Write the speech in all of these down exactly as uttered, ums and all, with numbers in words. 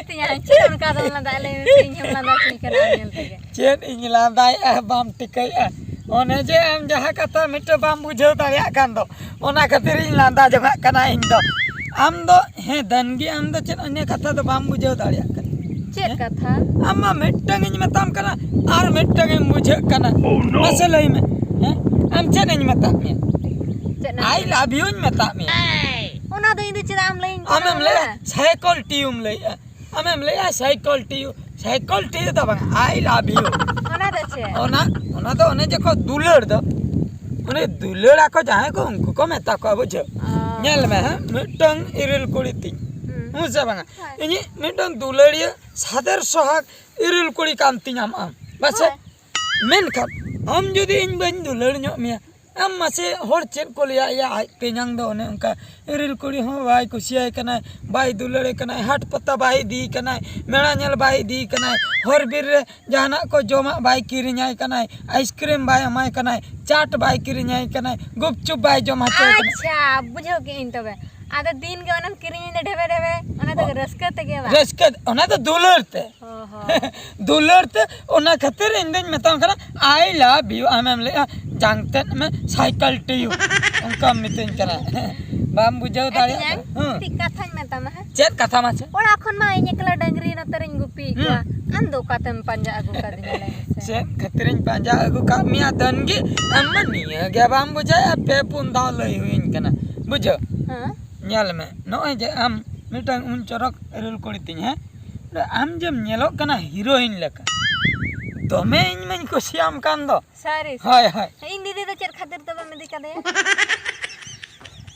ᱛᱤᱧᱟ, ᱪᱮᱫ ᱚᱱᱠᱟ ᱫᱚᱢ ᱞᱟᱸᱫᱟ? ᱞᱟᱹᱭ ᱢᱮᱥᱮ, ᱤᱧ ᱦᱚᱸ ᱞᱟᱸᱫᱟ ᱦᱚᱪᱚᱧ ᱠᱟᱱᱟ ᱧᱮᱞ ᱛᱮᱜᱮ᱾ ᱪᱮᱫ ᱤᱧ ᱞᱟᱸᱫᱟᱭᱮᱜᱼᱟ, ᱵᱟᱢ ᱴᱷᱤᱠᱟᱹᱭᱮᱜᱼᱟ? ᱚᱱᱮ ᱡᱮ ᱟᱢ ᱡᱟᱦᱟᱸ ᱠᱟᱛᱷᱟ ᱢᱤᱫᱴᱮᱱ ᱵᱟᱢ ᱵᱩᱡᱷᱟᱹᱣ ᱫᱟᱲᱮᱭᱟᱜ ᱠᱟᱱ ᱫᱚ, ᱚᱱᱟ ᱠᱷᱟᱹᱛᱤᱨ ᱤᱧ ᱞᱟᱸᱫᱟ ᱡᱚᱝᱟᱜ ᱠᱟᱱᱟ ᱤᱧ ᱫᱚ᱾ ᱟᱢ ᱫᱚ, ᱦᱮᱸ ᱫᱟᱱᱜᱤ, ᱟᱢ ᱫᱚ ᱪᱮᱫ ᱚᱱᱮ ᱠᱟᱛᱷᱟ ᱫᱚ ᱵᱟᱢ ᱵᱩᱡᱷᱟᱹᱣ ᱫᱟᱲᱮᱭᱟᱜ ᱠᱟᱱᱟ? ᱪᱮᱫ ᱦᱮᱸ? ᱠᱟᱛᱷᱟ? ᱟᱢ ᱢᱟ ᱢᱤᱫᱴᱟᱝ ᱤᱧ ᱢᱮᱛᱟᱢ ᱠᱟᱱᱟ, ᱟᱨ ᱢᱤᱫᱴᱟᱝ ᱮᱢ ᱵᱩᱡᱷᱟᱹᱜ ᱠᱟᱱᱟ᱾ ᱢᱟᱥᱮ ᱞᱟᱹᱭ ᱢᱮ, ᱦᱮᱸ? ᱟᱢ ᱪᱮᱫ ᱤᱧ ᱢᱮᱛᱟᱫ ᱢᱮᱭᱟ? ᱪᱮᱫ ᱮᱢ I love you ᱤᱧ ᱢᱮᱛᱟᱫ ᱢᱮᱭᱟ᱾ ᱚᱱᱟ ᱫᱚ ᱤᱧ ᱫᱚ ᱪᱮᱫᱟᱜ ᱮᱢ ᱞᱟᱹᱭᱟᱹᱧ ᱠᱟᱱᱟ ᱟᱢᱮᱢ ᱞᱟᱹᱭᱟ ᱚᱱᱟ? Cycle ᱴᱤᱭᱩᱢ ᱞᱟᱹᱭᱮᱜᱼᱟ᱾ ᱟᱢᱮᱢ ᱞᱟᱹᱭᱟ cycle ᱴᱤᱭᱩ, cycle ᱴᱤᱭᱩ ᱫᱚ ᱵᱟᱝ, I love you᱾ ᱚᱱᱟ ᱫᱚ ᱪᱮᱫ? ᱚᱱᱟ, ᱚᱱᱟ ᱫᱚ ᱚᱱᱮ ᱡᱮᱠᱚ ᱫᱩᱞᱟᱹᱲ ᱫᱚ, ᱩᱱᱤ ᱫᱩᱞᱟᱹᱲ ᱟᱠᱚ ᱡᱟᱦᱟᱸᱭ ᱠᱚ, ᱩᱱᱠᱩ ᱠᱚ ᱢᱮᱛᱟ ᱠᱚᱣᱟ, ᱵᱩᱡᱷᱟᱹᱣ? ᱚ᱾ ᱧᱮᱞ ᱢᱮ, ᱦᱮᱸ, ᱢᱤᱫᱴᱟᱝ ᱤᱨᱤᱞ ᱠᱩᱲᱤ ᱛᱤᱧ, ᱦᱩᱸ᱾ ᱦᱮᱸ ᱥᱮ ᱵᱟᱝᱟ? ᱦᱳᱭ᱾ ᱤᱧᱤᱡ ᱢᱤᱫᱴᱟᱝ ᱫᱩᱞᱟᱹᱲᱤᱭᱟᱹ ᱥᱟᱫᱮᱨ ᱥᱚᱦᱟᱜᱽ ᱤᱨᱤᱞ ᱠᱩᱲᱤ ᱠᱟᱱ ᱛᱤᱧᱟᱢ ᱟᱢ, ᱵᱟᱥᱮ? ᱦᱳᱭ᱾ ᱢᱮᱱᱠᱷᱟᱱ ᱟᱢ ᱡᱩᱫᱤ ᱤᱧ ᱵᱟᱹᱧ ᱫᱩᱞᱟᱹᱲ ᱧᱚᱜ ᱢᱮᱭᱟ, ᱟᱢ ᱢᱟᱥᱮ ᱦᱚᱲ ᱪᱮᱫ ᱠᱚ ᱞᱟᱹᱭᱟ, ᱭᱟ ᱟᱡ ᱛᱮᱧᱟᱝ ᱫᱚ ᱚᱱᱮ ᱚᱱᱠᱟ ᱤᱨᱤᱞ ᱠᱩᱲᱤ ᱦᱚᱸ ᱵᱟᱭ ᱠᱩᱥᱤᱭᱟᱭ ᱠᱟᱱᱟᱭ, ᱵᱟᱭ ᱫᱩᱞᱟᱹᱲᱮ ᱠᱟᱱᱟᱭ, ᱦᱟᱴ ᱯᱟᱛᱟ ᱵᱟᱭ ᱤᱫᱤᱭᱮ ᱠᱟᱱᱟᱭ, ᱢᱮᱲᱟ ᱧᱮᱞ ᱵᱟᱭ ᱤᱫᱤᱭᱮ ᱠᱟᱱᱟᱭ, ᱦᱚᱨ ᱵᱤᱨ ᱨᱮ ᱡᱟᱦᱟᱱᱟᱜ ᱠᱚ ᱡᱚᱢᱟᱜ ᱵᱟᱭ ᱠᱤᱨᱤᱧᱟᱭ ᱠᱟᱱᱟᱭ, ᱟᱭᱤᱥᱠᱨᱤᱢ ᱵᱟᱭ ᱮᱢᱟᱭ ᱠᱟᱱᱟᱭ, ᱪᱟᱴ ᱵᱟᱭ ᱠᱤᱨᱤᱧᱟᱭ ᱠᱟᱱᱟᱭ, ᱜᱩᱯᱪᱩᱯ ᱵᱟᱭ ᱡᱚᱢ ᱦᱚᱪᱚᱭᱮ ᱠᱟᱱᱟᱭ᱾ ᱟᱪᱪᱷᱟ, ᱵᱩᱡᱷᱟᱹᱣ ᱠᱮᱫ ᱟᱹᱧ ᱛᱚᱵᱮ᱾ ᱟᱫᱚ ᱫᱤᱱ ᱜᱮ ᱚᱱᱟᱢ ᱠᱤᱨᱤᱧ ᱤᱧ ᱫᱚ ᱰᱷᱮᱵᱮ ᱰᱷᱮᱵᱮ, ᱚᱱᱟ ᱫᱚ ᱚ᱾ ᱨᱟᱹᱥᱠᱟᱹ ᱛᱮᱜᱮ ᱵᱟᱝ? ᱨᱟᱹᱥᱠᱟᱹ, ᱚᱱᱟ ᱫᱚ ᱫᱩᱞᱟᱹᱲ ᱛᱮ᱾ ᱚ ᱦᱚᱸ᱾ ᱫᱩᱞᱟᱹᱲ ᱛᱮ, ᱚᱱᱟ ᱠᱷᱟᱹᱛᱤᱨ ᱤᱧ ᱫᱚᱧ ᱢᱮᱛᱟᱢ ᱠᱟᱱᱟ, "I love you", ᱟᱢᱮᱢ ᱞᱟᱹᱭᱟ, "ᱡᱟᱝ ᱛᱮᱫ ᱢᱮ, cycle ᱴᱤᱭᱩ", ᱚᱱᱠᱟᱢ ᱢᱤᱛᱟᱹᱧ ᱠᱟᱱᱟ᱾ ᱵᱟᱢ ᱵᱩᱡᱷᱟᱹᱣ ᱮ ᱫᱟᱲᱮᱭᱟᱜ ᱛᱮᱧᱟᱝ, ᱠᱟᱱᱟ᱾ ᱦᱮᱸ᱾ ᱢᱤᱫᱴᱤᱡ ᱠᱟᱛᱷᱟᱧ ᱢᱮᱛᱟᱢᱟ, ᱦᱮᱸ? ᱪᱮᱫ ᱠᱟᱛᱷᱟ ᱢᱟᱥᱮ? ᱚᱲᱟᱜ ᱠᱷᱚᱱ ᱢᱟ ᱤᱧ ᱮᱠᱞᱟ ᱰᱟᱹᱝᱨᱤ ᱱᱚᱛᱮ ᱨᱤᱧ ᱜᱩᱯᱤᱭᱮᱫ ᱦᱩᱸ᱾ ᱠᱚᱣᱟ᱾ ᱟᱢ ᱫᱚ ᱚᱠᱟᱛᱮᱢ ᱯᱟᱸᱡᱟ ᱟᱹᱜᱩ ᱠᱟᱫᱤᱧᱟ, ᱞᱟᱹᱭ ᱢᱮᱥᱮ? ᱪᱮᱫ ᱠᱷᱟᱹᱛᱤᱨᱤᱧ ᱯᱟᱸᱡᱟ ᱟᱹᱜᱩ ᱠᱟᱜ ᱢᱮᱭᱟ, ᱫᱟᱹᱱᱜᱤ? ᱟᱢ ᱢᱟ ᱱᱤᱭᱟᱹ ᱜᱮ ᱵᱟᱢ ᱵᱩᱡᱷᱟᱹᱣᱟ, ᱯᱮ ᱯᱩᱱ ᱫᱷᱟᱣ ᱞᱟᱹᱭ ᱦᱩᱭᱟᱹᱧ ᱠᱟᱱᱟ, ᱵᱩᱡᱷᱟᱹᱣ? ᱦᱮᱸ᱾ ᱧᱮᱞ ᱢᱮ, ᱱᱚᱜᱼᱚᱭ ᱡᱮ ᱟᱢ ᱢᱤᱫᱴᱟᱝ ᱩᱱ ᱪᱚᱨᱚᱠ ᱤᱨᱤᱞ ᱠᱩᱲᱤ ᱛᱤᱧ, ᱦᱮᱸ? ᱟᱢ ᱡᱮᱢ ᱧᱮᱞᱚᱜ ᱠᱟᱱᱟ ᱦᱤᱨᱳᱭᱤᱱ ᱞᱮᱠᱟ, ᱫᱚᱢᱮ ᱤᱧ ᱢᱟᱧ ᱠᱩᱥᱤᱭᱟᱢ ᱠᱟᱱ ᱫᱚ᱾ ᱥᱟᱹᱨᱤ ᱥᱮ? ᱦᱳᱭ, ᱦᱳᱭ᱾ ᱤᱧ ᱫᱤᱫᱤ ᱫᱚ ᱪᱮᱫ ᱠᱷᱟᱹᱛᱤᱨ ᱛᱮ ᱵᱟᱢ ᱤᱫᱤ ᱠᱟᱫᱮᱭᱟ?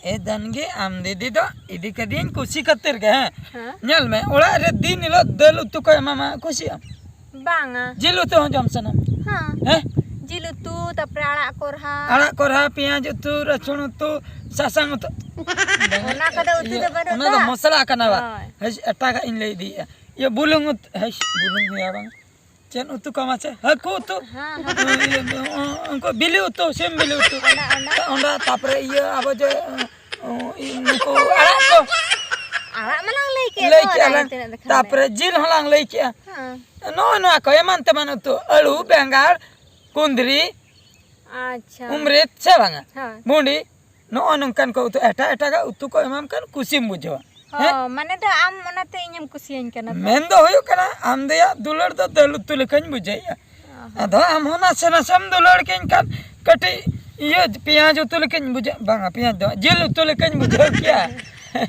ᱮ ᱫᱟᱹᱱᱜᱤ, ᱟᱢ ᱫᱤᱫᱤ ᱫᱚ ᱤᱫᱤ ᱠᱟᱫᱤᱭᱟᱹᱧ ᱠᱩᱥᱤ ᱠᱷᱟᱹᱛᱤᱨ ᱜᱮ, ᱦᱮᱸ? ᱦᱮᱸ᱾ ᱧᱮᱞ ᱢᱮ, ᱚᱲᱟᱜ ᱨᱮ ᱫᱤᱱ ᱦᱤᱞᱳᱜ ᱫᱟᱹᱞ ᱩᱛᱩ ᱠᱚ ᱮᱢᱟᱢᱟ, ᱠᱩᱥᱤᱜ ᱟᱢ? ᱵᱟᱝᱟ᱾ ᱡᱤᱞ ᱩᱛᱩ ᱦᱚᱸ ᱡᱚᱢ ᱥᱟᱱᱟᱢ? ᱦᱮᱸ᱾ ᱦᱮᱸ? ᱡᱤᱞ ᱩᱛᱩ, ᱛᱟᱯᱚᱨᱮ ᱟᱲᱟᱜ ᱠᱚᱨᱦᱟ᱾ ᱟᱲᱟᱜ ᱠᱚᱨᱦᱟ, ᱯᱮᱸᱭᱟᱡᱽ ᱩᱛᱩ, ᱨᱟᱹᱥᱩᱱ ᱩᱛᱩ, ᱥᱟᱥᱟᱝ ᱩᱛᱩ᱾ ᱚᱱᱟ ᱠᱚᱫᱚ ᱩᱛᱩ ᱫᱚ ᱤᱭᱟᱹ, ᱵᱟᱹᱱᱩᱜ ᱚᱱᱟ ᱫᱚ ᱫᱚ᱾ ᱢᱚᱥᱞᱟ ᱠᱟᱱᱟ ᱵᱟ? ᱦᱳᱭ᱾ ᱦᱮᱸ, ᱮᱴᱟᱜᱟᱜ ᱤᱧ ᱞᱟᱹᱭ ᱤᱫᱤᱭᱮᱫᱼᱟ᱾ ᱤᱭᱟᱹ, ᱵᱩᱞᱩᱝ ᱩᱛᱩ, ᱦᱮᱸ, ᱵᱩᱞᱩᱝ ᱦᱩᱭᱩᱜᱼᱟ ᱵᱟᱝ? ᱪᱮᱫ ᱩᱛᱩ ᱠᱚ ᱢᱟᱥᱮ? ᱦᱟᱹᱠᱩ ᱩᱛᱩ᱾ ᱦᱮᱸ, ᱦᱮᱸ᱾ ᱤᱭᱟᱹ, ᱩᱱᱠᱩ ᱵᱤᱞᱤ ᱩᱛᱩ, ᱥᱤᱢ ᱵᱤᱞᱤ ᱩᱛᱩ᱾ ᱚᱱᱟ, ᱚᱱᱟ᱾ ᱚᱸᱰᱮ ᱛᱟᱯᱚᱨᱮ ᱤᱭᱟᱹ ᱟᱵᱚ ᱡᱮ, ᱩᱸ, ᱱᱩᱠᱩ ᱟᱲᱟᱜ ᱠᱚ᱾ ᱟᱲᱟᱜ ᱢᱟᱞᱟᱝ ᱞᱟᱹᱭ ᱠᱮᱫ ᱞᱟᱹᱭ ᱫᱚ, ᱠᱮᱜᱼᱟ ᱚᱱᱟ ᱞᱟᱝ᱾ ᱛᱤᱱᱟᱹᱜ ᱫᱚ ᱠᱷᱟᱱ ᱛᱟᱯᱚᱨᱮ ᱫᱚ᱾ ᱡᱤᱞ ᱦᱚᱸᱞᱟᱝ ᱞᱟᱹᱭ ᱠᱮᱜᱼᱟ᱾ ᱦᱮᱸ᱾ ᱱᱚᱜᱼᱚ ᱱᱚᱣᱟ ᱠᱚ ᱮᱢᱟᱱ ᱛᱮᱢᱟᱱ ᱩᱛᱩ, ᱟᱹᱞᱩ, ᱵᱮᱸᱜᱟᱲ, ᱠᱩᱸᱫᱽᱨᱤ, ᱟᱪᱪᱷᱟ᱾ ᱩᱢᱨᱤᱛ ᱥᱮ ᱵᱟᱝᱟ? ᱦᱳᱭ᱾ ᱵᱷᱩᱸᱰᱤ, ᱱᱚᱜᱼᱚ ᱱᱚᱝᱠᱟᱱ ᱠᱚ ᱩᱛᱩ, ᱮᱴᱟᱜ ᱮᱴᱟᱜᱟᱜ ᱩᱛᱩ ᱠᱚ ᱮᱢᱟᱢ ᱠᱷᱟᱱ ᱠᱩᱥᱤᱢ ᱵᱩᱡᱷᱟᱹᱣᱟ᱾ ᱦᱮᱸ? ᱦᱚᱸ, ᱢᱟᱱᱮ ᱫᱚ ᱟᱢ ᱚᱱᱟᱛᱮ ᱤᱧᱮᱢ ᱠᱩᱥᱤᱭᱟᱹᱧ ᱠᱟᱱᱟ ᱛᱚ? ᱢᱮᱱ ᱫᱚ ᱦᱩᱭᱩᱜ ᱠᱟᱱᱟ, ᱟᱢ ᱫᱚᱭᱟᱜ ᱫᱩᱞᱟᱹᱲ ᱫᱚ ᱫᱟᱹᱞ ᱩᱛᱩ ᱞᱮᱠᱟᱧ ᱵᱩᱡᱷᱟᱹᱣᱮᱫᱼᱟ᱾ ᱚ ᱦᱚᱸ᱾ ᱟᱫᱚ ᱟᱢ ᱦᱚᱸ ᱱᱟᱥᱮ ᱱᱟᱥᱮᱢ ᱫᱩᱞᱟᱹᱲ ᱠᱤᱧ ᱠᱷᱟᱱ ᱠᱟᱹᱴᱤᱡ ᱤᱭᱟᱹ ᱯᱮᱸᱭᱟᱡᱽ ᱩᱛᱩ ᱞᱮᱠᱟᱧ ᱵᱩᱡᱷᱟᱹᱣ, ᱵᱟᱝᱟ, ᱯᱮᱸᱭᱟᱡᱽ ᱫᱚ ᱵᱟᱝ, ᱡᱤᱞ ᱩᱛᱩ ᱞᱮᱠᱟᱧ ᱵᱩᱡᱷᱟᱹᱣ ᱠᱮᱭᱟ᱾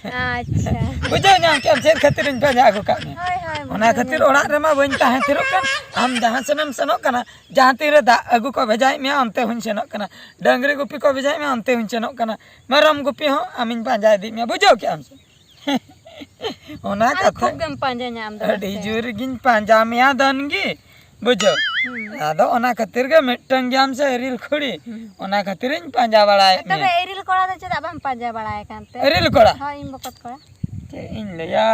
ᱟᱪᱪᱷᱟ᱾ ᱵᱩᱡᱷᱟᱹᱣ ᱧᱟᱢ ᱠᱮᱜᱼᱟᱢ ᱪᱮᱫ ᱠᱷᱟᱹᱛᱤᱨᱤᱧ ᱯᱟᱸᱡᱟ ᱟᱹᱜᱩ ᱠᱟᱜ ᱢᱮᱭᱟ? ᱦᱳᱭ, ᱦᱳᱭ, ᱚᱱᱟ ᱵᱩᱡᱷᱟᱹᱣ ᱠᱷᱟᱹᱛᱤᱨ ᱧᱟᱢ ᱚᱲᱟᱜ ᱠᱮᱫ᱾ ᱨᱮᱢᱟ ᱵᱟᱹᱧ ᱛᱟᱦᱮᱸ ᱛᱷᱤᱨᱚᱜ ᱠᱟᱱ᱾ ᱟᱢ ᱡᱟᱦᱟᱸ ᱥᱮᱱᱮᱢ ᱥᱮᱱᱚᱜ ᱠᱟᱱᱟ, ᱡᱟᱦᱟᱸ ᱛᱤᱱᱨᱮ ᱫᱟᱜ ᱟᱹᱜᱩ ᱠᱚ ᱵᱷᱮᱡᱟᱭᱮᱫ ᱢᱮᱭᱟ, ᱚᱱᱛᱮ ᱦᱚᱸᱧ ᱥᱮᱱᱚᱜ ᱠᱟᱱᱟ᱾ ᱰᱟᱹᱝᱨᱤ ᱜᱩᱯᱤ ᱠᱚ ᱵᱷᱮᱡᱟᱭᱮᱫ ᱢᱮᱭᱟ, ᱚᱱᱛᱮ ᱦᱚᱸᱧ ᱥᱮᱱᱚᱜ ᱠᱟᱱᱟ᱾ ᱢᱮᱨᱚᱢ ᱜᱩᱯᱤ ᱦᱚᱸ ᱟᱢᱤᱧ ᱯᱟᱸᱡᱟ ᱤᱫᱤᱭᱮᱫ ᱢᱮᱭᱟ, ᱵᱩᱡᱷᱟᱹᱣ ᱠᱮᱜᱼᱟᱢ ᱥᱮ? ᱚᱱᱟ ᱟᱢ ᱠᱟᱛᱷᱟ᱾ ᱠᱷᱩᱵ ᱜᱮᱢ ᱯᱟᱸᱡᱟᱧᱟ ᱟᱢ ᱫᱚ ᱟᱹᱰᱤ ᱵᱟᱥᱮ᱾ ᱡᱳᱨ ᱜᱤᱧ ᱯᱟᱸᱡᱟ ᱢᱮᱭᱟ, ᱫᱟᱹᱱᱜᱤ᱾ ᱵᱩᱡᱷᱟᱹᱣ? ᱦᱩᱸ᱾ ᱟᱫᱚ ᱚᱱᱟ ᱠᱷᱟᱹᱛᱤᱨ ᱜᱮ ᱢᱤᱫᱴᱟᱝ ᱜᱮᱭᱟᱢ ᱥᱮ ᱤᱨᱤᱞ ᱠᱩᱲᱤ, ᱦᱩᱸ᱾ ᱚᱱᱟ ᱠᱷᱟᱹᱛᱤᱨᱤᱧ ᱯᱟᱸᱡᱟ ᱵᱟᱲᱟᱭᱮᱫ ᱛᱚᱵᱮ ᱢᱮᱭᱟ᱾ ᱤᱨᱤᱞ ᱠᱚᱲᱟ ᱫᱚ ᱪᱮᱫᱟᱜ ᱵᱟᱢ ᱯᱟᱸᱡᱟ ᱵᱟᱲᱟᱭ ᱠᱟᱱ ᱛᱮ? ᱤᱨᱤᱞ ᱠᱚᱲᱟ? ᱦᱳᱭ, ᱤᱧ ᱵᱚᱠᱚᱛ ᱠᱚᱲᱟ᱾ ᱪᱮᱫ ᱤᱧ ᱞᱟᱹᱭᱟ,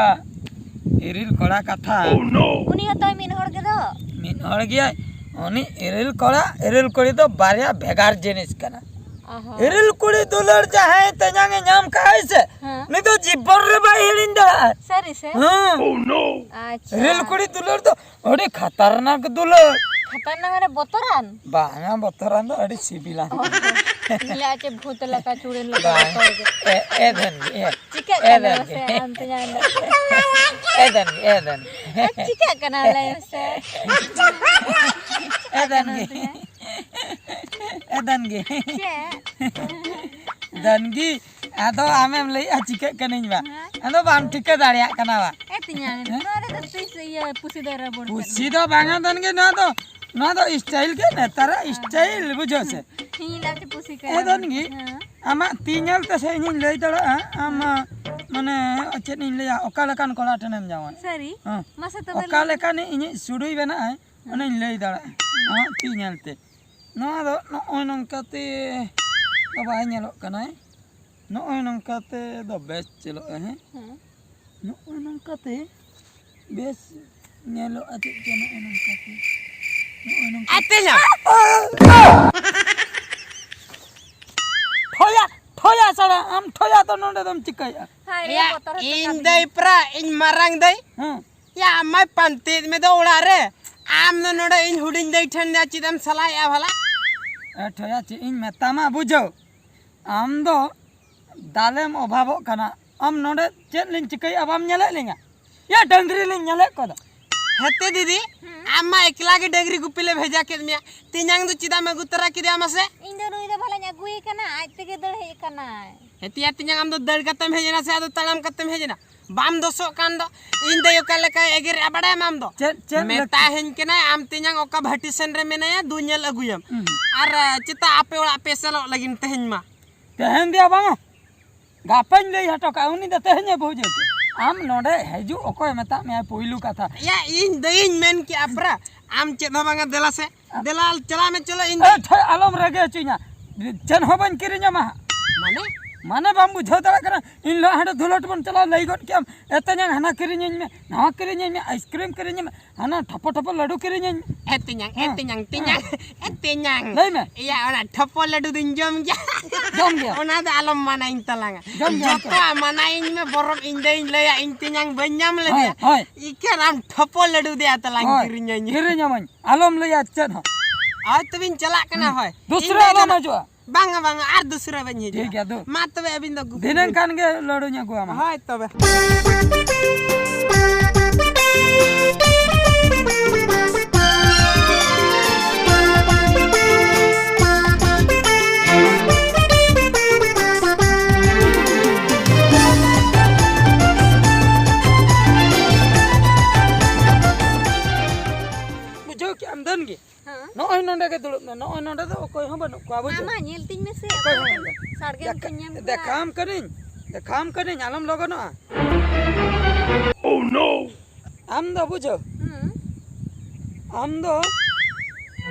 ᱤᱨᱤᱞ ᱠᱚᱲᱟ ᱠᱟᱛᱷᱟ᱾ ᱩᱱᱤ ᱦᱚᱸᱛᱚᱭ ᱢᱤᱫ ᱦᱚᱲ ᱜᱮᱫᱚ᱾ ᱢᱤᱫ ᱦᱚᱲ ᱜᱮᱭᱟᱭ᱾ ᱩᱱᱤ ᱤᱨᱤᱞ ᱠᱚᱲᱟ, ᱤᱨᱤᱞ ᱠᱩᱲᱤ ᱫᱚ ᱵᱟᱨᱭᱟ ᱵᱷᱮᱜᱟᱨ ᱡᱤᱱᱤᱥ ᱠᱟᱱᱟ᱾ ᱚ ᱦᱚᱸ᱾ ᱤᱨᱤᱞ ᱠᱩᱲᱤ ᱫᱩᱞᱟᱹᱲ ᱡᱟᱦᱟᱸᱭ ᱛᱮᱧᱟᱝ ᱮ ᱧᱟᱢ ᱠᱟᱜᱼᱟᱭ ᱥᱮ, ᱦᱮᱸ᱾ ᱩᱱᱤ ᱫᱚ ᱡᱤᱵᱚᱱ ᱨᱮ ᱵᱟᱭ ᱦᱤᱲᱤᱧ ᱫᱟᱲᱮᱭᱟᱜᱼᱟ᱾ ᱥᱟᱹᱨᱤ ᱥᱮ? ᱦᱮᱸ᱾ ᱟᱪᱪᱷᱟ᱾ ᱤᱨᱤᱞ ᱠᱩᱲᱤ ᱫᱩᱞᱟᱹᱲ ᱫᱚ ᱟᱹᱰᱤ ᱠᱷᱟᱛᱟᱨᱱᱟᱠ ᱫᱩᱞᱟᱹᱲ᱾ ᱠᱷᱟᱛᱟᱨᱱᱟᱠ ᱢᱟᱱᱮ ᱵᱚᱛᱚᱨᱟᱱ? ᱵᱟᱝᱟ, ᱵᱚᱛᱚᱨᱟᱱ ᱫᱚ ᱟᱹᱰᱤ ᱥᱤᱵᱤᱞᱟ᱾ ᱚ, ᱤᱧ ᱞᱟᱹᱭᱟ ᱪᱮᱫ ᱵᱷᱩᱛ ᱞᱮᱠᱟ, ᱪᱩᱲᱤᱱ ᱞᱮᱠᱟ ᱵᱟᱝ᱾ ᱵᱚᱛᱚᱨ ᱜᱮ᱾ ᱮ, ᱮ ᱫᱷᱟᱹᱱ ᱜᱮ, ᱮ᱾ ᱪᱤᱠᱟᱹᱜ ᱮ ᱠᱟᱱᱟ ᱫᱷᱟᱹᱱ ᱢᱟᱥᱮ ᱜᱮ᱾ ᱟᱢ ᱛᱮᱧᱟᱝ ᱫᱚ? ᱮ ᱫᱷᱟᱹᱱ ᱜᱮ, ᱮ ᱫᱷᱟᱹᱱ ᱜᱮ᱾ ᱪᱤᱠᱟᱹᱜ ᱠᱟᱱᱟ ᱞᱟᱹᱭ ᱢᱮᱥᱮ? ᱮ ᱫᱷᱟᱹᱱ ᱜᱮ᱾ ᱮ ᱫᱷᱟᱹᱱ ᱜᱮ᱾ ᱪᱮᱫ? ᱫᱷᱟᱹᱱ ᱜᱮ᱾ ᱟᱫᱚ ᱟᱢᱮᱢ ᱞᱟᱹᱭᱮᱜᱼᱟ ᱪᱤᱠᱟᱹᱜ ᱠᱟᱹᱱᱟᱹᱧ ᱵᱟ᱾ ᱦᱮᱸ? ᱟᱫᱚ ᱵᱟᱢ ᱴᱷᱤᱠᱟᱹ ᱫᱟᱲᱮᱭᱟᱜ ᱠᱟᱱᱟ ᱵᱟ᱾ ᱮ ᱛᱮᱧᱟᱝ, ᱦᱮᱸ? ᱱᱚᱣᱟ ᱨᱮᱫᱚ ᱛᱤᱥ ᱤᱭᱟᱹ ᱯᱩᱥᱤ ᱫᱚᱭ ᱨᱚᱵᱚᱲ ᱠᱟᱱᱟ? ᱯᱩᱥᱤ ᱫᱚ ᱵᱟᱝᱟ ᱫᱷᱟᱹᱱ ᱜᱮ, ᱱᱚᱣᱟ ᱫᱚ, ᱱᱚᱣᱟ ᱫᱚ style ᱜᱮ, ᱱᱮᱛᱟᱨᱟᱜ style, ᱵᱩᱡᱷᱟᱹᱣ ᱥᱮ? ᱤᱧ ᱞᱟᱹᱭ ᱯᱩᱥᱤ ᱠᱟᱱᱟ᱾ ᱮ ᱫᱷᱟᱹᱱ ᱜᱮ, ᱦᱮᱸ᱾ ᱟᱢᱟᱜ ᱛᱤ ᱧᱮᱞ ᱛᱮ ᱥᱮ ᱤᱧᱤᱧ ᱞᱟᱹᱭ ᱫᱟᱲᱮᱭᱟᱜᱼᱟ, ᱟᱢ, ᱢᱟᱱᱮ, ᱪᱮᱫ ᱤᱧ ᱞᱟᱹᱭᱟ, ᱚᱠᱟ ᱞᱮᱠᱟᱱ ᱠᱚᱲᱟ ᱴᱷᱮᱱᱮᱢ ᱡᱟᱶᱟᱭ? ᱥᱟᱹᱨᱤ? ᱦᱮᱸ᱾ ᱢᱟᱥᱮ ᱛᱚᱵᱮ ᱚᱠᱟ ᱞᱟᱹᱭ ᱢᱮ᱾ ᱞᱮᱠᱟᱱᱤᱡ ᱤᱧᱤᱡ ᱥᱩᱰᱩᱭ ᱵᱮᱱᱟᱜᱼᱟᱭ, ᱦᱮᱸ᱾ ᱚᱱᱟᱧ ᱞᱟᱹᱭ ᱫᱟᱲᱮᱭᱟᱜᱼᱟ, ᱟᱢᱟᱜ ᱛᱤ ᱧᱮᱞ ᱛᱮ᱾ ᱱᱚᱣᱟ ᱫᱚ ᱱᱚᱜᱼᱚᱭ ᱱᱚᱝᱠᱟᱛᱮ ᱫᱚ ᱵᱟᱭ ᱧᱮᱞᱚᱜ ᱠᱟᱱᱟᱭ᱾ ᱱᱚᱜᱼᱚᱭ ᱱᱚᱝᱠᱟᱛᱮ ᱫᱚ ᱵᱮᱥ ᱧᱮᱞᱚᱜᱼᱟ, ᱦᱮᱸ? ᱦᱮᱸ᱾ ᱱᱚᱜᱼᱚᱭ ᱱᱚᱝᱠᱟᱛᱮ ᱵᱮᱥ ᱧᱮᱞᱚᱜᱼᱟ ᱪᱮᱫ ᱪᱚ ᱱᱚᱜᱼᱚ ᱱᱚᱝᱠᱟ ᱠᱚ᱾ ᱱᱚᱜᱼᱚ ᱱᱚᱝᱠᱟ᱾ ᱟᱛᱮ ᱧᱟ᱾ ᱴᱷᱚᱭᱟ, ᱴᱷᱚᱭᱟ ᱥᱟᱲᱟ, ᱟᱢ ᱴᱷᱚᱭᱟ ᱫᱚ ᱱᱚᱰᱮ ᱫᱚᱢ ᱪᱤᱠᱟᱹᱭᱮᱫᱼᱟ? ᱦᱟᱭ ᱨᱮ, ᱭᱟ, ᱵᱚᱛᱚᱨ ᱦᱚᱪᱚ ᱤᱧ ᱠᱟᱫᱤᱧᱟ᱾ ᱫᱟᱹᱭ ᱯᱨᱟ, ᱤᱧ ᱢᱟᱨᱟᱝ ᱫᱟᱹᱭ᱾ ᱦᱮᱸ᱾ ᱭᱟ, ᱟᱢ ᱢᱟᱭ ᱯᱟᱱᱛᱮᱭᱮᱫ ᱢᱮ ᱫᱚ ᱚᱲᱟᱜ ᱨᱮ᱾ ᱟᱢ ᱫᱚ ᱱᱚᱰᱮ ᱤᱧ ᱦᱩᱰᱤᱧ ᱫᱟᱹᱭ ᱴᱷᱮᱱ ᱫᱚ ᱪᱮᱫ ᱮᱢ ᱥᱟᱞᱟᱭᱮᱫᱼᱟ ᱵᱷᱟᱞᱟ? ᱮ ᱴᱷᱚᱭᱟ, ᱪᱮᱫ ᱤᱧ ᱢᱮᱛᱟᱢᱟ ᱵᱩᱡᱷᱟᱹᱣ? ᱟᱢ ᱫᱚ ᱫᱟᱞᱮᱢ ᱚᱵᱷᱟᱵᱚᱜ ᱠᱟᱱᱟ᱾ ᱟᱢ ᱱᱚᱰᱮ ᱪᱮᱫ ᱞᱤᱧ ᱪᱤᱠᱟᱹᱭᱮᱫᱼᱟ ᱵᱟᱢ ᱧᱮᱞᱮᱫ ᱞᱤᱧᱟ? ᱭᱟ, ᱰᱟᱹᱝᱨᱤ ᱞᱤᱧ ᱧᱮᱞᱮᱫ ᱠᱚᱫᱚ᱾ ᱦᱮᱛᱮ ᱫᱤᱫᱤ, ᱦᱩᱸ᱾ ᱟᱢ ᱢᱟ ᱮᱠᱞᱟ ᱜᱮ ᱰᱟᱹᱝᱨᱤ ᱜᱩᱯᱤ ᱞᱮ ᱵᱷᱮᱡᱟ ᱠᱮᱫ ᱢᱮᱭᱟ᱾ ᱛᱮᱧᱟᱝ ᱫᱚ ᱪᱮᱫᱟᱜ ᱮᱢ ᱟᱹᱜᱩ ᱛᱚᱨᱟ ᱠᱮᱫᱮᱭᱟ ᱢᱟᱥᱮ? ᱤᱧ ᱫᱚ ᱱᱩᱭ ᱫᱚ ᱵᱷᱟᱞᱟᱧ ᱟᱹᱜᱩᱭᱮ ᱠᱟᱱᱟ, ᱟᱡ ᱛᱮᱜᱮ ᱫᱟᱹᱲ ᱦᱮᱡ ᱠᱟᱱᱟᱭ᱾ ᱦᱮᱛᱮᱭᱟ ᱛᱮᱧᱟᱝ, ᱟᱢ ᱫᱚ ᱫᱟᱹᱲ ᱠᱟᱛᱮᱢ ᱦᱮᱡ ᱮᱱᱟ ᱥᱮ ᱟᱫᱚ ᱛᱟᱲᱟᱢ ᱠᱟᱛᱮᱢ ᱦᱮᱡ ᱮᱱᱟ? ᱵᱟᱢ ᱫᱚᱥᱚᱜ ᱠᱟᱱ ᱫᱚ᱾ ᱤᱧ ᱫᱟᱹᱭ ᱚᱠᱟ ᱞᱮᱠᱟᱭ ᱮᱜᱮᱨᱮᱜᱼᱟ ᱵᱟᱲᱟᱭᱟᱢ ᱟᱢ ᱫᱚ? ᱪᱮᱫ, ᱪᱮᱫ ᱞᱟᱹᱠᱛᱤ? ᱢᱮᱛᱟᱦᱮᱧ ᱠᱟᱱᱟᱭ, ᱟᱢ ᱛᱮᱧᱟᱝ ᱚᱠᱟ ᱵᱷᱟᱴᱤ ᱥᱮᱱ ᱨᱮ ᱢᱮᱱᱟᱭᱟ, ᱫᱩ ᱧᱮᱞ ᱟᱹᱜᱩᱭᱮᱢ᱾ ᱦᱩᱸ᱾ ᱟᱨ, ᱟ, ᱪᱮᱛᱟ ᱟᱯᱮ ᱚᱲᱟᱜ ᱯᱮ ᱥᱮᱱᱚᱜ ᱞᱟᱹᱜᱤᱫ ᱛᱮᱦᱮᱧ ᱢᱟ? ᱛᱮᱦᱮᱧ ᱫᱚᱭᱟ ᱵᱟᱝᱟ, ᱜᱟᱯᱟᱧ ᱞᱟᱹᱭ ᱦᱚᱴᱚ ᱠᱟᱜᱼᱟ, ᱩᱱᱤ ᱫᱚ ᱛᱮᱦᱮᱧᱮ ᱵᱩᱡᱽ ᱦᱚᱪᱚ᱾ ᱟᱢ ᱱᱚᱰᱮ ᱦᱤᱡᱩᱜ ᱚᱠᱚᱭ ᱢᱮᱛᱟᱜ ᱢᱮᱭᱟ ᱯᱩᱭᱞᱩ ᱠᱟᱛᱷᱟ? ᱭᱟ, ᱤᱧ ᱫᱟᱹᱭᱤᱧ ᱢᱮᱱ ᱠᱮᱜᱼᱟ ᱯᱨᱟ, ᱟᱢ ᱪᱮᱫ ᱦᱚᱸ ᱵᱟᱝᱟ, ᱫᱮᱞᱟ ᱥᱮ, ᱫᱮᱞᱟ ᱪᱟᱞᱟᱜ ᱢᱮ, ᱪᱚᱞᱚ, ᱤᱧ ᱮ ᱴᱷᱚᱭ, ᱟᱞᱚᱢ ᱨᱟᱹᱜᱤ ᱦᱚᱪᱚᱧᱟ, ᱪᱮᱫ ᱦᱚᱸ ᱵᱟᱹᱧ ᱠᱤᱨᱤᱧ ᱟᱢᱟ ᱦᱟᱸᱜ᱾ ᱢᱟᱱᱮ? ᱢᱟᱱᱮ ᱵᱟᱢ ᱵᱩᱡᱷᱟᱹᱣ ᱫᱟᱲᱮᱭᱟᱜ ᱠᱟᱱᱟ, ᱤᱧ ᱞᱟᱦᱟ ᱦᱟᱸᱰᱮ ᱫᱷᱩᱞᱟᱹᱴ ᱵᱚᱱ ᱪᱟᱞᱟᱣ ᱞᱟᱹᱭ ᱜᱚᱫ ᱠᱮᱜᱼᱟᱢ, ᱮ ᱛᱮᱧᱟᱝ ᱦᱟᱱᱟ ᱠᱤᱨᱤᱧᱟᱹᱧ ᱢᱮ, ᱱᱟᱣᱟ ᱠᱤᱨᱤᱧᱟᱹᱧ ᱢᱮ, ᱟᱭᱤᱥᱠᱨᱤᱢ ᱠᱤᱨᱤᱧᱟᱹᱧ ᱢᱮ, ᱦᱟᱱᱟ ᱴᱷᱚᱯᱚ ᱴᱷᱚᱯᱚ ᱞᱟᱹᱰᱩ ᱠᱤᱨᱤᱧᱟᱹᱧ ᱢᱮ᱾ ᱮ ᱛᱮᱧᱟᱝ, ᱮ ᱦᱮᱸ, ᱛᱮᱧᱟᱝ, ᱦᱮᱸ᱾ ᱛᱮᱧᱟᱝ, ᱮ ᱛᱮᱧᱟᱝ᱾ ᱞᱟᱹᱭ ᱢᱮ᱾ ᱮᱭᱟ, ᱚᱱᱟ ᱴᱷᱚᱯᱚ ᱞᱟᱹᱰᱩ ᱫᱩᱧ ᱡᱚᱢ ᱜᱮᱭᱟ᱾ ᱡᱚᱢ ᱜᱮᱭᱟ᱾ ᱚᱱᱟ ᱫᱚ ᱟᱞᱚᱢ ᱢᱟᱱᱟᱧ ᱛᱟᱞᱟᱝᱟ᱾ ᱡᱚᱢ ᱜᱮᱭᱟ᱾ ᱡᱚᱛᱚᱣᱟᱜ ᱢᱟᱱᱟᱭᱤᱧ ᱢᱮ, ᱵᱚᱨᱚᱢ ᱤᱧ ᱫᱟᱹᱭᱤᱧ ᱞᱟᱹᱭᱟ, ᱤᱧ ᱛᱮᱧᱟᱝ ᱵᱟᱹᱧ ᱧᱟᱢ ᱞᱮᱫᱮᱭᱟ᱾ ᱦᱳᱭ, ᱦᱳᱭ᱾ ᱤᱠᱷᱟᱹᱱ ᱟᱢ ᱴᱷᱚᱯᱚ ᱞᱟᱹᱰᱩ ᱫᱮᱭᱟ ᱛᱟᱞᱟᱝ ᱦᱳᱭ, ᱠᱤᱨᱤᱧᱟᱹᱧ᱾ ᱠᱤᱨᱤᱧᱟᱢᱟᱹᱧ᱾ ᱟᱞᱚᱢ ᱞᱟᱹᱭᱟ ᱪᱮᱫ ᱦᱚᱸ᱾ ᱦᱳᱭ, ᱛᱚᱵᱮᱧ ᱪᱟᱞᱟᱜ ᱠᱟᱱᱟ, ᱦᱩᱸ᱾ ᱦᱳᱭ᱾ ᱫᱩᱥᱨᱟ ᱤᱧ ᱫᱚ ᱟᱞᱚᱢ ᱱᱟ-, ᱦᱤᱡᱩᱜᱼᱟ᱾ ᱵᱟᱝᱟ, ᱵᱟᱝᱟ, ᱟᱨ ᱫᱩᱥᱨᱟ ᱵᱟᱹᱧ ᱦᱤᱡᱩᱜᱼᱟ᱾ ᱴᱷᱤᱠ ᱜᱮᱭᱟ, ᱫᱩ᱾ ᱢᱟ ᱛᱚᱵᱮ ᱟᱹᱵᱤᱱ ᱫᱚ ᱜᱩᱯᱤ ᱫᱷᱤᱱᱟᱹᱝ ᱵᱤᱱ᱾ ᱠᱷᱟᱱ ᱜᱮ ᱞᱟᱹᱰᱩᱧ ᱟᱹᱜᱩᱣᱟᱢᱟ᱾ ᱦᱳᱭ, ᱛᱚᱵᱮ᱾ ᱵᱩᱡᱷᱟᱹᱣ ᱠᱮᱜᱼᱟᱢ ᱫᱟᱹᱱ ᱜᱮ? ᱦᱮᱸ᱾ ᱱᱚᱜᱼᱚᱭ ᱱᱚᱰᱮ ᱜᱮ ᱫᱩᱲᱩᱵ ᱢᱮ, ᱱᱚᱜᱼᱚᱭ ᱱᱚᱰᱮ ᱫᱚ ᱚᱠᱚᱭ ᱦᱚᱸ ᱵᱟᱹᱱᱩᱜ ᱠᱚᱣᱟ, ᱵᱩᱡᱷᱟᱹᱣ? ᱟᱢ ᱢᱟ ᱧᱮᱞ ᱛᱤᱧ ᱢᱮᱥᱮ, ᱚᱠᱚᱭ ᱦᱚᱸ ᱚᱠᱚᱭ ᱵᱟᱹᱱᱩᱜ ᱠᱚᱣᱟ᱾ ᱥᱟᱲᱜᱮᱢ ᱫᱮᱠᱷᱟ-, ᱠᱚᱧᱮᱢ ᱠᱚᱣᱟ᱾ ᱫᱮᱠᱷᱟᱣᱟᱢ ᱠᱟᱹᱱᱟᱹᱧ, ᱫᱮᱠᱷᱟᱣᱟᱢ ᱠᱟᱹᱱᱟᱹᱧ, ᱟᱞᱚᱢ ᱞᱚᱜᱚᱱᱚᱜᱼᱟ᱾ Oh no! ᱟᱢ ᱫᱚ ᱵᱩᱡᱷᱟᱹᱣ, ᱦᱩᱸ᱾ ᱟᱢ ᱫᱚ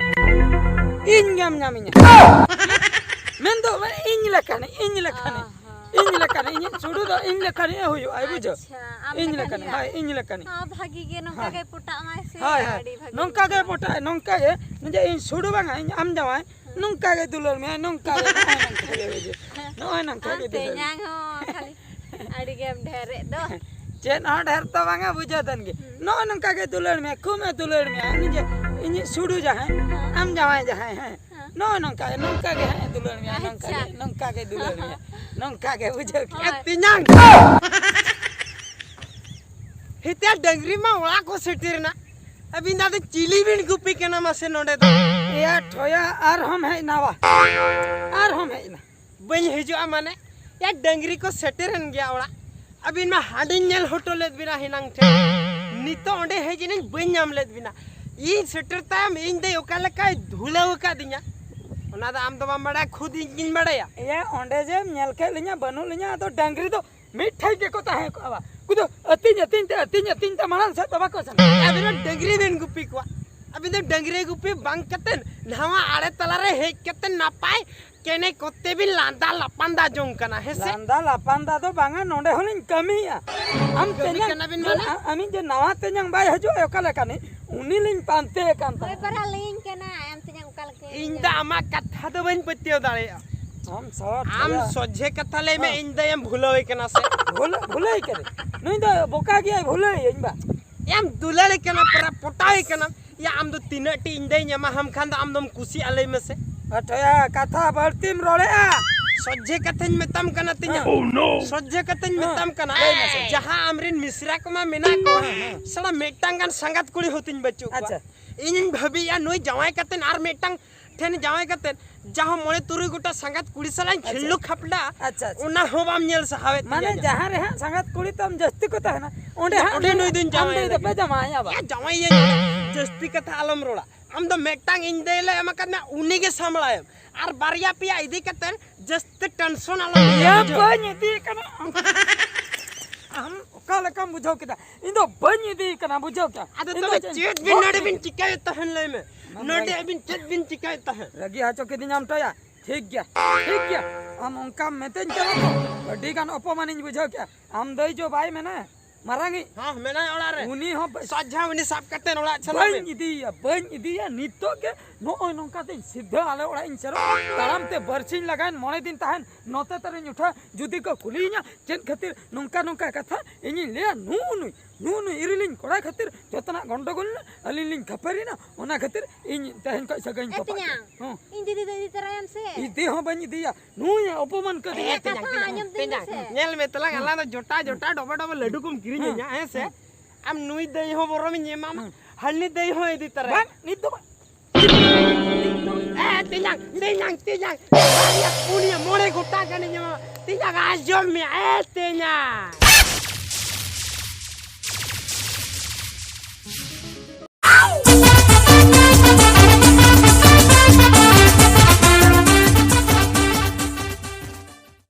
ᱤᱧ ᱜᱮᱢ ᱧᱟᱢᱤᱧᱟ᱾ ᱢᱮᱱᱫᱚ ᱢᱟᱱᱮ ᱤᱧ ᱞᱮᱠᱟᱱᱤᱡ, ᱤᱧ ᱞᱮᱠᱟᱱᱤᱡ, ᱚ ᱦᱚᱸ᱾ ᱤᱧ ᱞᱮᱠᱟᱱᱤᱡ᱾ ᱠᱟᱱᱟ, ᱤᱧᱤᱡ ᱥᱩᱰᱩ ᱫᱚ ᱤᱧ ᱞᱮᱠᱟᱱᱤᱡ ᱮ ᱦᱩᱭᱩᱜᱼᱟ, ᱵᱩᱡᱷᱟᱹᱣ? ᱟᱪᱪᱷᱟ, ᱟᱢ ᱤᱧ ᱞᱮᱠᱟᱱᱤᱡ, ᱞᱮᱠᱟᱱᱤᱡ᱾ ᱦᱳᱭ, ᱤᱧ ᱞᱮᱠᱟᱱᱤᱡ᱾ ᱦᱚᱸ, ᱵᱷᱟᱹᱜᱤ ᱜᱮ, ᱱᱚᱝᱠᱟ ᱦᱳᱭ᱾ ᱜᱮ ᱯᱚᱴᱟᱜ ᱢᱟᱭ ᱥᱮ, ᱦᱳᱭ, ᱦᱳᱭ᱾ ᱟᱹᱰᱤ ᱵᱷᱟᱹᱜᱤ ᱱᱚᱝᱠᱟ ᱜᱮ ᱵᱩᱡᱷᱟᱹᱣ᱾ ᱯᱚᱴᱟᱜ, ᱱᱚᱝᱠᱟ ᱜᱮ, ᱱᱩᱭ ᱡᱮ ᱤᱧ ᱥᱩᱰᱩ ᱵᱟᱝᱟ, ᱤᱧ ᱟᱢ ᱡᱟᱶᱟᱭ, ᱦᱮᱸ᱾ ᱱᱚᱝᱠᱟ ᱜᱮ ᱫᱩᱞᱟᱹᱲ ᱢᱮᱭᱟ, ᱱᱚᱝᱠᱟ ᱜᱮ, ᱱᱚᱜᱼᱚᱭ ᱱᱚᱝᱠᱟ ᱜᱮ ᱵᱩᱡᱷᱟᱹᱣ᱾ ᱱᱚᱜᱼᱚᱭ ᱱᱚᱝᱠᱟ ᱟᱢ ᱜᱮ ᱫᱩᱞᱟᱹᱲ ᱛᱮᱧᱟᱝ ᱦᱚᱸ ᱠᱷᱟᱹᱞᱤ ᱟᱹᱰᱤ ᱜᱮᱢ ᱰᱷᱮᱨᱮᱫ ᱫᱚ᱾ ᱪᱮᱫ ᱦᱚᱸ ᱰᱷᱮᱨ ᱫᱚ ᱵᱟᱝᱟ, ᱵᱩᱡᱷᱟᱹᱣ ᱛᱟᱦᱮᱱ ᱜᱮ᱾ ᱦᱩᱸ᱾ ᱱᱚᱜᱼᱚᱭ ᱱᱚᱝᱠᱟ ᱜᱮ ᱫᱩᱞᱟᱹᱲ ᱢᱮᱭᱟ, ᱠᱷᱩᱵ ᱮ ᱫᱩᱞᱟᱹᱲ ᱢᱮᱭᱟ, ᱩᱱᱤ ᱡᱮ ᱤᱧᱤᱡ ᱥᱩᱰᱩ ᱡᱟᱦᱟᱸᱭ, ᱦᱮᱸ᱾ ᱟᱢ ᱡᱟᱶᱟᱭ ᱡᱟᱦᱟᱸᱭ, ᱦᱮᱸ᱾ ᱦᱮᱸ᱾ ᱱᱚᱜᱼᱚᱭ ᱱᱚᱝᱠᱟ ᱜᱮ, ᱱᱚᱝᱠᱟ ᱜᱮ ᱦᱟᱸᱜ ᱮ ᱫᱩᱞᱟᱹᱲ ᱢᱮᱭᱟ, ᱱᱚᱝᱠᱟ ᱟᱪᱪᱷᱟ᱾ ᱜᱮ, ᱱᱚᱝᱠᱟ ᱜᱮ ᱫᱩᱞᱟᱹᱲ ᱢᱮᱭᱟ, ᱱᱚᱝᱠᱟ ᱜᱮ, ᱵᱩᱡᱷᱟᱹᱣ ᱠᱮᱫ? ᱦᱳᱭ᱾ ᱛᱮᱧᱟᱝ᱾ ᱦᱤᱛᱮ ᱰᱟᱹᱝᱨᱤ ᱢᱟ ᱚᱲᱟᱜ ᱠᱚ ᱥᱮᱴᱮᱨ ᱮᱱᱟ᱾ ᱟᱹᱵᱤᱱ ᱫᱚ ᱟᱫᱚ ᱪᱤᱞᱤ ᱵᱤᱱ ᱜᱩᱯᱤ ᱠᱟᱱᱟ ᱢᱟᱥᱮ ᱱᱚᱰᱮ ᱫᱚ? ᱮᱭᱟ ᱴᱷᱚᱭᱟ, ᱟᱨᱦᱚᱸᱢ ᱦᱮᱡ ᱮᱱᱟ ᱵᱟ? ᱟᱨᱦᱚᱸᱢ ᱦᱮᱡ ᱮᱱᱟ? ᱵᱟᱹᱧ ᱦᱤᱡᱩᱜᱼᱟ ᱢᱟᱱᱮ? ᱮᱭᱟ ᱰᱟᱹᱝᱨᱤ ᱠᱚ ᱥᱮᱴᱮᱨᱮᱱ ᱜᱮᱭᱟ ᱚᱲᱟᱜ᱾ ᱟᱹᱵᱤᱱ ᱢᱟ ᱦᱟᱸᱰᱤᱧ ᱧᱮᱞ ᱦᱚᱴᱚ ᱞᱮᱫ ᱵᱤᱱᱟ ᱦᱮᱱᱟᱝ ᱴᱷᱮᱱ᱾ ᱱᱤᱛᱚᱜ ᱚᱸᱰᱮ ᱦᱮᱡ ᱮᱱᱟᱹᱧ, ᱵᱟᱹᱧ ᱧᱟᱢ ᱞᱮᱫ ᱵᱤᱱᱟ᱾ ᱤᱧ ᱥᱮᱴᱮᱨ ᱛᱟᱭᱚᱢ ᱤᱧ ᱫᱟᱹᱭ ᱚᱠᱟ ᱞᱮᱠᱟᱭ ᱫᱷᱩᱞᱟᱹᱣ ᱟᱠᱟᱫᱤᱧᱟ, ᱚᱱᱟ ᱫᱚ ᱟᱢ ᱫᱚ ᱵᱟᱢ ᱵᱟᱲᱟᱭᱟ, ᱠᱷᱩᱫ ᱤᱧ ᱜᱤᱧ ᱵᱟᱲᱟᱭᱟ᱾ ᱮᱭᱟ ᱚᱸᱰᱮ ᱡᱮᱢ ᱧᱮᱞ ᱠᱮᱫ ᱞᱤᱧᱟ, ᱵᱟᱹᱱᱩᱜ ᱞᱤᱧᱟ, ᱟᱫᱚ ᱰᱟᱹᱝᱨᱤ ᱫᱚ ᱢᱤᱫ ᱴᱷᱮᱡ ᱜᱮᱠᱚ ᱛᱟᱦᱮᱸ ᱠᱚᱜᱼᱟ ᱵᱟ᱾ ᱩᱱᱠᱩ ᱫᱚ ᱟᱹᱛᱤᱧ, ᱟᱹᱛᱤᱧ ᱛᱮ, ᱟᱹᱛᱤᱧ, ᱟᱹᱛᱤᱧ ᱛᱮ ᱢᱟᱲᱟᱝ ᱥᱮᱫ ᱫᱚ ᱵᱟᱠᱚ ᱥᱮᱱᱚᱜᱼᱟ᱾ ᱟᱹᱵᱤᱱ ᱫᱚ ᱰᱟᱹᱝᱨᱤ ᱵᱤᱱ ᱜᱩᱯᱤ ᱠᱚᱣᱟ᱾ ᱟᱹᱵᱤᱱ ᱫᱚ ᱰᱟᱹᱝᱨᱤ ᱜᱩᱯᱤ ᱵᱟᱝ ᱠᱟᱛᱮ ᱱᱟᱣᱟ ᱟᱲᱮ ᱛᱟᱞᱟᱨᱮ ᱦᱮᱡ ᱠᱟᱛᱮ ᱱᱟᱯᱟᱭ ᱠᱮᱱᱮ ᱠᱚᱛᱮ ᱵᱤᱱ ᱞᱟᱸᱫᱟ ᱞᱟᱯᱟᱱᱫᱟ ᱡᱚᱝ ᱠᱟᱱᱟ, ᱦᱮᱸ ᱥᱮ? ᱞᱟᱸᱫᱟ ᱞᱟᱯᱟᱱᱫᱟ ᱫᱚ ᱵᱟᱝᱟ, ᱱᱚᱰᱮ ᱦᱚᱸᱞᱤᱧ ᱠᱟᱹᱢᱤᱭᱟ᱾ ᱟᱢ ᱠᱟᱹᱢᱤ ᱛᱮᱧᱟᱝ, ᱠᱟᱱᱟ ᱵᱤᱱ ᱢᱟᱱᱮ? ᱟ-, ᱟᱢᱤᱡ ᱡᱮ ᱱᱟᱣᱟ ᱛᱮᱧᱟᱝ ᱵᱟᱭ ᱦᱤᱡᱩᱜᱼᱟ, ᱚᱠᱟ ᱞᱮᱠᱟᱱᱤᱡ? ᱩᱱᱤ ᱞᱤᱧ ᱯᱟᱱᱛᱮ ᱟᱠᱟᱱ ᱦᱳᱭ, ᱛᱟᱦᱮᱸᱫ᱾ ᱯᱟᱨᱟ ᱞᱟᱹᱭᱟᱹᱧ ᱠᱟᱱᱟ, ᱟᱢ ᱛᱮᱧᱟᱝ ᱚᱠᱟ ᱞᱮᱠᱟ? ᱤᱧ ᱫᱚ ᱟᱢᱟᱜ ᱠᱟᱛᱷᱟ ᱫᱚ ᱵᱟᱹᱧ ᱯᱟᱹᱛᱭᱟᱹᱣ ᱫᱟᱲᱮᱭᱟᱜᱼᱟ᱾ ᱟᱢ ᱥᱟᱣᱟ ᱟᱢ ᱴᱷᱚᱭᱟ᱾ ᱥᱚᱡᱷᱮ ᱠᱟᱛᱷᱟ ᱞᱟᱹᱭ ᱢᱮ, ᱦᱮᱸ᱾ ᱤᱧ ᱫᱚᱭᱮᱢ ᱵᱷᱩᱞᱟᱹᱣᱮ ᱠᱟᱱᱟ ᱥᱮ? ᱵᱷᱩᱞᱟᱹ-, ᱵᱷᱩᱞᱟᱹᱭ ᱠᱟᱱᱟᱹᱧ? ᱱᱩᱭ ᱫᱚ ᱵᱚᱠᱟ ᱜᱮᱭᱟᱭ, ᱵᱷᱩᱞᱟᱹᱭᱟᱹᱧ ᱵᱟ᱾ ᱮᱢ ᱫᱩᱞᱟᱹᱲᱮ ᱠᱟᱱᱟ, ᱯᱮᱨᱟ ᱯᱚᱴᱟᱣᱮ ᱠᱟᱱᱟᱢ᱾ ᱭᱟ, ᱟᱢ ᱫᱚ ᱛᱤᱱᱟᱹᱜ ᱴᱤ ᱤᱧ ᱫᱟᱹᱭ ᱧᱟᱢᱟ ᱦᱟᱢ ᱠᱷᱟᱱ ᱫᱚ ᱟᱢ ᱫᱚᱢ ᱠᱩᱥᱤᱜᱼᱟ, ᱞᱟᱹᱭ ᱢᱮᱥᱮ? ᱟᱨ ᱴᱷᱚᱭᱟ, ᱠᱟᱛᱷᱟ ᱵᱟᱹᱲᱛᱤᱢ ᱨᱚᱲᱮᱜᱼᱟ᱾ ᱥᱚᱡᱷᱮ ᱠᱟᱛᱷᱟᱧ ᱢᱮᱛᱟᱢ ᱠᱟᱱᱟ ᱛᱤᱧᱟ᱾ ᱦᱮᱸ᱾ Oh no! ᱥᱚᱡᱷᱮ ᱠᱟᱛᱷᱟᱧ ᱦᱮᱸ᱾ ᱢᱮᱛᱟᱢ ᱠᱟᱱᱟ᱾ ᱞᱟᱹᱭ ᱢᱮᱥᱮ᱾ ᱡᱟᱦᱟᱸ ᱟᱢᱨᱮᱱ ᱢᱤᱥᱨᱟ ᱠᱚᱢᱟ ᱢᱮᱱᱟᱜ ᱠᱚᱣᱟ, ᱦᱮᱸ, ᱦᱮᱸ᱾ ᱥᱟᱞᱟ ᱢᱤᱫᱴᱟᱝ ᱜᱟᱱ ᱥᱟᱸᱜᱟᱛ ᱠᱩᱲᱤ ᱦᱚᱸ ᱛᱤᱧ ᱵᱟᱹᱪᱩᱜ ᱠᱚᱣᱟ᱾ ᱟᱪᱪᱷᱟ᱾ ᱤᱧᱤᱧ ᱵᱷᱟᱹᱵᱤᱭᱮᱜᱼᱟ ᱱᱩᱭ ᱡᱟᱶᱟᱭ ᱠᱟᱛᱮ ᱟᱨ ᱢᱤᱫᱴᱟᱝ ᱴᱷᱮᱱ ᱡᱟᱶᱟᱭ ᱠᱟᱛᱮ ᱡᱟᱦᱟᱸ ᱢᱚᱬᱮ ᱛᱩᱨᱩᱭ ᱜᱚᱴᱟ ᱥᱟᱸᱜᱟᱛ ᱠᱩᱲᱤ ᱥᱟᱞᱟᱜ ᱤᱧ ᱟᱪᱪᱷᱟ᱾ ᱠᱷᱤᱞᱰᱩ ᱠᱷᱟᱯᱰᱟ, ᱟᱪᱪᱷᱟ, ᱟᱪᱪᱷᱟ᱾ ᱚᱱᱟ ᱦᱚᱸ ᱵᱟᱢ ᱧᱮᱞ ᱥᱟᱦᱟᱣᱮᱫ ᱢᱟᱱᱮ ᱛᱤᱧᱟ᱾ ᱡᱟᱦᱟᱸ ᱨᱮ ᱦᱟᱸᱜ ᱥᱟᱸᱜᱟᱛ ᱠᱩᱲᱤ ᱛᱟᱢ ᱡᱟᱹᱥᱛᱤ ᱠᱚ ᱛᱟᱦᱮᱱᱟ, ᱚᱸᱰᱮ ᱦᱟᱸᱜ ᱚᱸᱰᱮ ᱱᱩᱭ ᱫᱚᱧ ᱟᱢ ᱡᱟᱶᱟᱭ ᱫᱚ ᱞᱟᱹᱜᱤᱫ᱾ ᱯᱮ ᱡᱟᱶᱟᱭᱟ ᱵᱟ? ᱮ, ᱡᱟᱶᱟᱭᱟᱹᱧ᱾ ᱡᱟᱹᱥᱛᱤ ᱠᱟᱛᱷᱟ ᱟᱞᱚᱢ ᱨᱚᱲᱟ᱾ ᱟᱢ ᱫᱚ ᱢᱤᱫᱴᱟᱝ ᱤᱧ ᱫᱟᱹᱭ ᱞᱮ ᱮᱢ ᱟᱠᱟᱫ ᱢᱮᱭᱟ, ᱩᱱᱤ ᱜᱮ ᱥᱟᱢᱵᱲᱟᱭᱮᱢ᱾ ᱟᱨ ᱵᱟᱨᱭᱟ ᱯᱮᱭᱟ ᱤᱫᱤ ᱠᱟᱛᱮ ᱡᱟᱹᱥᱛᱤ ᱴᱮᱱᱥᱚᱱ ᱟᱞᱚᱢ ᱤᱭᱟᱹ ᱵᱩᱡᱷᱟᱹᱣᱟ᱾ ᱵᱟᱹᱧ ᱤᱫᱤ ᱠᱟᱱᱟ᱾ ᱟᱢ ᱚᱠᱟ ᱞᱮᱠᱟᱢ ᱵᱩᱡᱷᱟᱹᱣ ᱠᱮᱫᱟ? ᱤᱧ ᱫᱚ ᱵᱟᱹᱧ ᱤᱫᱤ ᱠᱟᱱᱟ, ᱵᱩᱡᱷᱟᱹᱣ ᱠᱮᱫᱟ? ᱟᱫᱚ ᱤᱧ ᱫᱚ ᱛᱚᱵᱮ ᱪᱮᱫ ᱪᱮᱫ ᱵᱤᱱ ᱵᱟᱹᱧ ᱱᱚᱰᱮ ᱤᱫᱤ ᱵᱤᱱ ᱠᱟᱱᱟ᱾ ᱪᱤᱠᱟᱹᱭᱮᱫ ᱛᱟᱦᱮᱱ, ᱞᱟᱹᱭ ᱢᱮ? ᱟᱢ ᱱᱚᱰᱮ ᱨᱟᱹᱜᱤ ᱟᱹᱵᱤᱱ ᱪᱮᱫ ᱵᱤᱱ ᱪᱤᱠᱟᱹᱭᱮᱫ ᱛᱟᱦᱮᱸᱫ? ᱨᱟᱹᱜᱤ ᱦᱚᱪᱚ ᱠᱤᱫᱤᱧᱟᱢ ᱴᱚᱭᱟ᱾ ᱴᱷᱤᱠ ᱜᱮᱭᱟ, ᱴᱷᱤᱠ ᱜᱮᱭᱟ᱾ ᱟᱢ ᱚᱱᱠᱟᱢ ᱢᱤᱛᱟᱹᱧ ᱠᱟᱱᱟ ᱛᱚ, ᱟᱹᱰᱤ ᱜᱟᱱ ᱚᱯᱚᱢᱟᱱᱤᱧ ᱵᱩᱡᱷᱟᱹᱣ ᱠᱮᱜᱼᱟ᱾ ᱟᱢ ᱫᱟᱹᱭ ᱡᱚ ᱵᱟᱭ ᱢᱮᱱᱟᱭ, ᱢᱟᱨᱟᱝᱤᱡ᱾ ᱦᱮᱸ, ᱢᱮᱱᱟᱭ ᱚᱲᱟᱜ ᱨᱮ᱾ ᱩᱱᱤ ᱦᱚᱸ ᱵᱟᱹᱧ ᱥᱟᱡᱷᱟ ᱩᱱᱤ ᱥᱟᱵ ᱠᱟᱛᱮ ᱚᱲᱟᱜ ᱪᱟᱞᱟᱜ ᱵᱟᱹᱧ ᱢᱮ᱾ ᱤᱫᱤᱭᱮᱭᱟ, ᱵᱟᱹᱧ ᱤᱫᱤᱭᱮᱭᱟ᱾ ᱱᱤᱛᱚᱜ ᱜᱮ ᱱᱚᱜᱼᱚᱭ ᱱᱚᱝᱠᱟ ᱛᱤᱧ ᱥᱤᱫᱷᱟᱹ ᱟᱞᱮ ᱚᱲᱟᱜ ᱤᱧ ᱥᱮᱱᱚᱜ᱾ ᱛᱟᱲᱟᱢ ᱛᱮ ᱵᱟᱨᱥᱤᱧ ᱞᱟᱜᱟᱭᱮᱱ, ᱢᱚᱬᱮ ᱫᱤᱱ ᱛᱟᱦᱮᱱ, ᱱᱚᱛᱮ ᱛᱟᱨᱤᱧ ᱩᱴᱷᱟ᱾ ᱡᱩᱫᱤ ᱠᱚ ᱠᱩᱞᱤᱭᱤᱧᱟ ᱪᱮᱫ ᱠᱷᱟᱹᱛᱤᱨ ᱱᱚᱝᱠᱟ ᱱᱚᱝᱠᱟ ᱠᱟᱛᱷᱟ, ᱤᱧᱤᱧ ᱞᱟᱹᱭᱟ, ᱱᱩᱜᱼᱩ ᱱᱩᱭ, ᱱᱩᱜᱼᱩ ᱱᱩᱭ ᱤᱨᱤᱞᱤᱧ ᱠᱚᱲᱟ ᱠᱷᱟᱹᱛᱤᱨ ᱡᱚᱛᱚᱱᱟᱜ ᱜᱚᱱᱰᱚᱜᱳᱞ ᱮᱱᱟ, ᱟᱹᱞᱤᱧ ᱞᱤᱧ ᱠᱷᱟᱹᱯᱟᱹᱨᱤ ᱮᱱᱟ, ᱚᱱᱟ ᱠᱷᱟᱹᱛᱤᱨ ᱤᱧ ᱛᱮᱦᱮᱧ ᱠᱷᱚᱱ ᱥᱟᱹᱜᱟᱹᱭ ᱤᱧ ᱮ ᱛᱚᱯᱟᱜ ᱛᱮᱧᱟᱝ, ᱠᱮᱫᱟ᱾ ᱦᱚᱸ᱾ ᱤᱧ ᱫᱤᱫᱤ ᱫᱚ ᱤᱫᱤ ᱛᱚᱨᱟᱭᱟᱢ ᱥᱮ? ᱤᱫᱤ ᱦᱚᱸ ᱵᱟᱹᱧ ᱤᱫᱤᱭᱟ, ᱱᱩᱭ ᱮ ᱚᱯᱚᱢᱟᱱ ᱠᱟᱹᱫᱤᱧᱟ᱾ ᱮ ᱛᱮᱧᱟᱝ, ᱠᱟᱛᱷᱟ ᱛᱮᱧᱟᱝ, ᱟᱸᱡᱚᱢ ᱛᱤᱧ ᱛᱮᱧᱟᱝ, ᱢᱮᱥᱮ᱾ ᱧᱮᱞ ᱢᱮ ᱛᱟᱞᱟᱝ, ᱦᱮᱸ᱾ ᱟᱞᱟᱝ ᱫᱚ ᱡᱚᱴᱟ, ᱡᱚᱴᱟ, ᱰᱚᱵᱟ, ᱰᱚᱵᱟ ᱞᱟᱹᱰᱩ ᱠᱚᱢ ᱠᱤᱨᱤᱧ ᱦᱮᱸ᱾ ᱟᱹᱧᱟ, ᱦᱮᱸ ᱥᱮ? ᱦᱮᱸ᱾ ᱟᱢ ᱱᱩᱭ ᱫᱟᱹᱭ ᱦᱚᱸ ᱵᱚᱨᱚᱢᱤᱧ ᱮᱢᱟᱢᱟ, ᱦᱮᱸ᱾ ᱦᱟᱹᱱᱤ ᱫᱟᱹᱭ ᱦᱚᱸ ᱤᱫᱤ ᱛᱟᱨᱟᱭᱟ᱾ ᱵᱟᱝ, ᱱᱤᱛ ᱫᱚ ᱵᱟᱝ᱾ ᱮ ᱛᱮᱧᱟᱝ, ᱛᱮᱧᱟᱝ, ᱛᱮᱧᱟᱝ, ᱵᱟᱨᱭᱟ, ᱯᱩᱱᱭᱟᱹ, ᱢᱚᱬᱮ ᱜᱚᱴᱟ ᱜᱟᱱᱤᱧ ᱮᱢᱟᱢᱟ᱾ ᱛᱮᱧᱟᱝ, ᱟᱸᱡᱚᱢ ᱢᱮ, ᱮ ᱛᱮᱧᱟᱝ᱾